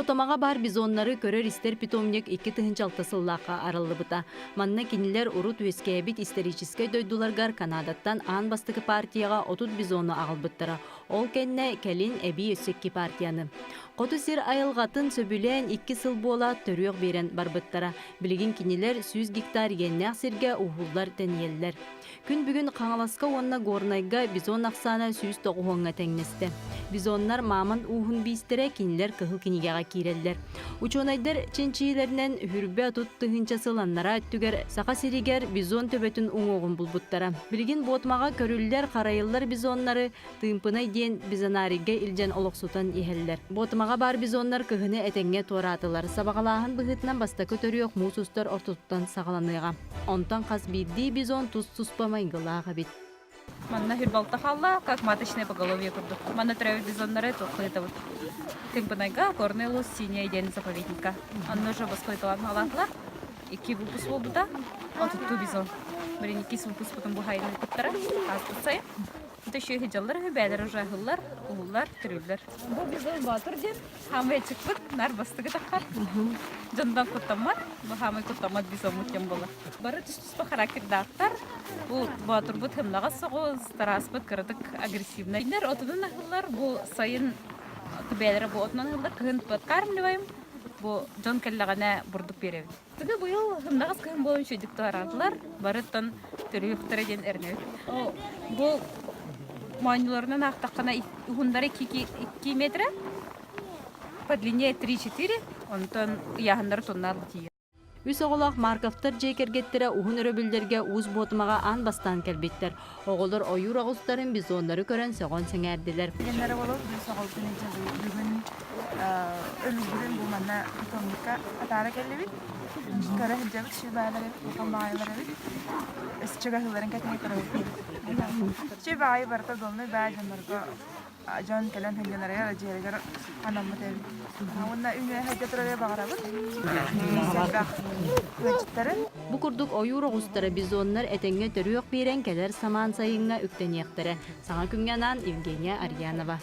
Отомаҕа баар бизоннары көрөр-истэр питомник 2006 сыллаахха арыллыбыта. Манна кинилэр урут үөскээбит историческай дойдуларыгар Канадаттан аан бастакы партияҕа 30 бизону аҕалбыттара. Ол кэннэ кэлин эбии өссө икки партияны. Хоту сир айылҕатын сөбүлээн икки сыл буола төрүөх биэрэн барбыттара. Билигин кинилэр 100 гектар иэннээх сиргэ уһууллар-тэнийэллэр. Күн бүгүн Хаҥаласка уонна Горнайга бизон ахсаана 190-ҥа тэҥнэстэ. Бизоннар мамонт ууһун биистэрэ кинилэр кыһыл кинигэҕэ киирэллэр. Учуонайдар чинчийиилэринэн үрбэ 30 тыһыынча сыл аннараа өттүгэр Саха сиригэр бизон төбөтүн уҥуоҕун булбуттара. Билигин Буотмаҕа көрүллэр, харайыллар бизоннары Тыымпынай диэн бизонарийга илдьэн олохсутан иһэллэр. Буотумаҕа баар бизоннар кыһыны этэҥҥэ туораатылар. Сабаҕалааһын быһыытынан бастакы төрүөх муус устар ортотуттан саҕаланыаҕа. Онтон хас биирдии бизон тус-туспа майгылаах эбит. Манна хүрбалта хаалла, как маточное поголовье курдук. Манна төрөөбүт бизоннары туоххайытабыт. Тыымпынайга Горный улус синяя диэн заповедникка. Онно уже босхойдолон алаатылар. Икки выпуск буолбута. Отуттуу бизон. Блин, иккис выпускпутун бухайын ыыппыттара. Ааспыт сайын. Үчүгэй дьаллар үһү, бээлэр уже аһыллар, уһуллар, төрүүллэр. Бу бизон Боотур диэн хаамай чыкпыт, нар бастыгы таххар. Дьонтон куттаммат, бу хаамай куттаммат бизоммут диэн буолар. Бары тус-туспа характердаахтар. Бу Боотурбут хымнаҕас соҕус, Тарааспыт кыратык агрессивнай. Кинилэр отунан аһыллар, бу сайын бээлэрэ бу отунан аһыллар, кыһын подкармливаем, бу дьон кэллэҕинэ бурдук биэрэбит. Тыгы быйыл һыннаҕас кыһын буолан үчүгэйдик туораатылар, барыттан төрүөхтэрэ диэн эрэнэбит. Бу моонньуларынан аахтаххына уһуннара 2 метра, по длине 3-4, онтон ыйааһыннара тоннаал тиийэр. Үс оҕолоох Марковтар дьиэ кэргэттэрэ уһун өрөбүллэргэ Уус Буотумаҕа аан бастаан кэлбиттэр. Оҕолор ойуур оҕустарын, бизоннары көрөн сөҕөн сэҥээрдилэр. Геннара болот бу соҕолтун бүгүн өлүгүрүн бу манна питомникка атаара кэллибит. Көрө сылдьабыт, сүбаалар эбит, улахан баҕайылар эбит. Өсчөгаһыларын кэтэһэ көрөбүт. Сү баҕайы барыта удобный баа дьоннорго дьон кэлэн сынньанарыгар дьиэлэригэр анаммыт эбит. Уонна үүнэ сылдьа турарыгар баҕарабыт. Элбэх ыалдьыттары. Бу курдук ойуур оҕустара бизоннар этэҥҥэ төрүөх биэрэн кэлэр самаан сайыҥҥа үктэниэхтэрэ. Саҥа күҥҥэ анаан Евгения Арьянова.